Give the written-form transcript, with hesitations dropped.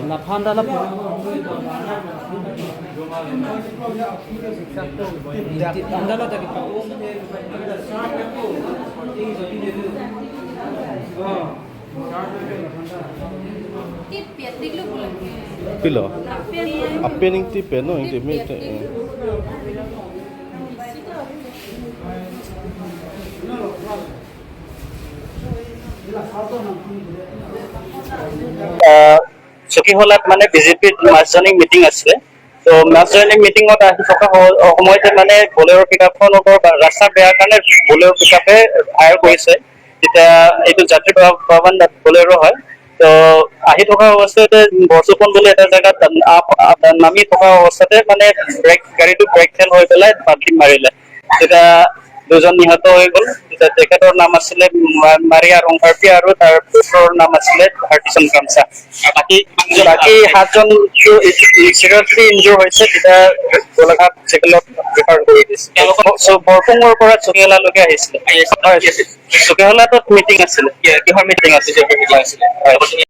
লাফান্ডা। Pilo. Apening tipe no hindi mi. চকীহলাত মানে বিজেপিৰ মাছ joining meeting আছিলে। ত' মাছ জইনিং মিটিঙত আহি থকা সময়তে মানে বলেৰ' পিক আপখনৰ ৰাস্তা বেয়াৰ কাৰণে বলেৰ' পিক আপে হায়াৰ কৰিছে। তেতিয়া এইটো যাত্ৰী ভৱন বলেৰ' হয়। ত' আহি থকা অৱস্থাতে বৰচুপন বুলি এটা জেগাত নামি থকা অৱস্থাতে মানে ব্ৰেক, গাড়ীটো ব্ৰেক ফেইল হৈ পেলাই পাল্টি মাৰিলে। তেতিয়া দুজন নিহত হৈ গ'ল। তেতিয়া তেখেতৰ নাম আছিলে মাৰিয়া ৰংকাৰ্পি আৰু তাৰ পুত্ৰৰ নাম আছিলে হাৰ্টিচন কামচা। বাকী সাতজন চিৰিয়াছলি ইনজুৰ হৈছে। তেতিয়া গোলাঘাট চিভিলত ৰেফাৰ কৰি দিছে। বৰপুঙৰ পৰা চকীহলালৈকে আহিছিলে। হয়, চকীহলাটোত মিটিং আছিলে। কিহৰ মিটিং আছিলে? হয়।